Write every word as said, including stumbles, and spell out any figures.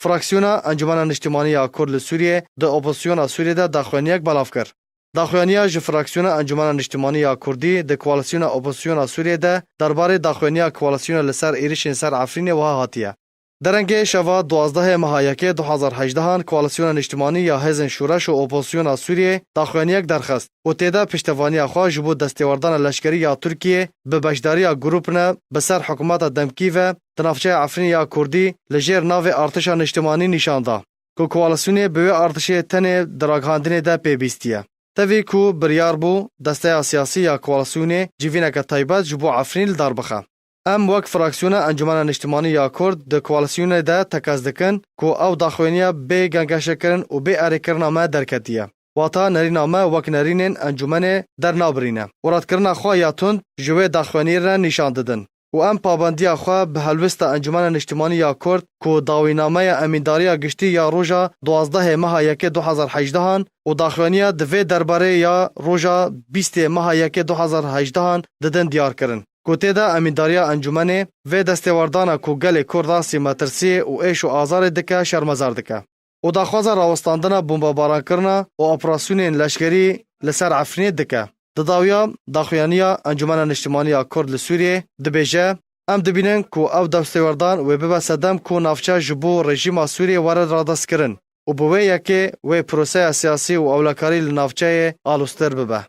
Fraksiyona Encumena Niştimanî ya Kurd li Sûriyê di opozisyona Sûriyê de daxuyaniyek belav kir. Daxuyaniya ji fraksiyona Encumena Niştimanî ya Kurdî di koalîsyona opozisyona Sûriyê de derbarê daxuyaniya koalîsyona li ser êrişên ser Efrînê wiha hatiye. Derengê şeva duwazdehê meha yekê du hazar hejdehan koalîsyona niştimanî ya Hêzên Şoreş û Opozisyona Sûriyê daxuyaniyek derxist û tê de piştevaniya xwe ji bo destêwerdana leşkerî ya Tirkiyê bi beşdariya grûpine bi ser hikûmeta demkî ve di navçeya Efrînê ya Kurdî li jêr navê artişa niştimanî nîşan da ku koalîsyonê bi wê artişê tenê di ragihandinê de pê bîstiye. Tevî ku biryar bû desteya siyasî ya koalîsyonê civîneke taybet ji bo Efrîn li dar bixe. Em wek fraksiyona Encumena Niştimanî ya Kurd di koalîsyonê de tekez dikin ku ew daxuyaniya bê gengeşekirin û bê erêkirina me derketiye. Wata nerîna me wek nerînên encûmenê dernabirîne û redkirina xwe ya tund ji wê daxuyaniyê re nîşan didin û em pabendiya xwe bi helwesta Encumena Niştimanî ya Kurd ku dawînameya Emîndariya Giştî ya roja duwazdehê meha yekê du hazar hejdehan û daxuyaniya di vê derbarê ya roja bîstê meha yekê du hazar hejdehan didin diyar kirin ku tê de Emîndariya Encûmenê vê destêwerdana ku gelê Kurd asî metirsiyê û êş û azarê dike şermezar dike û daxwaza rawestandina bombabarankirina û operasyonên leşkerî li ser Efrînê dike. Di dawiya daxuyaniya Encumena Niştimanî ya Kurd li Sûriyê dibêje, Em dibînin ku ev destêwerdan wê bibe sedem ku navçe ji bo rejîma Sûriyê were radestkirin û bi wê yekê wê proseya siyasî û ewlekarî li navçeyê aloztir bibe.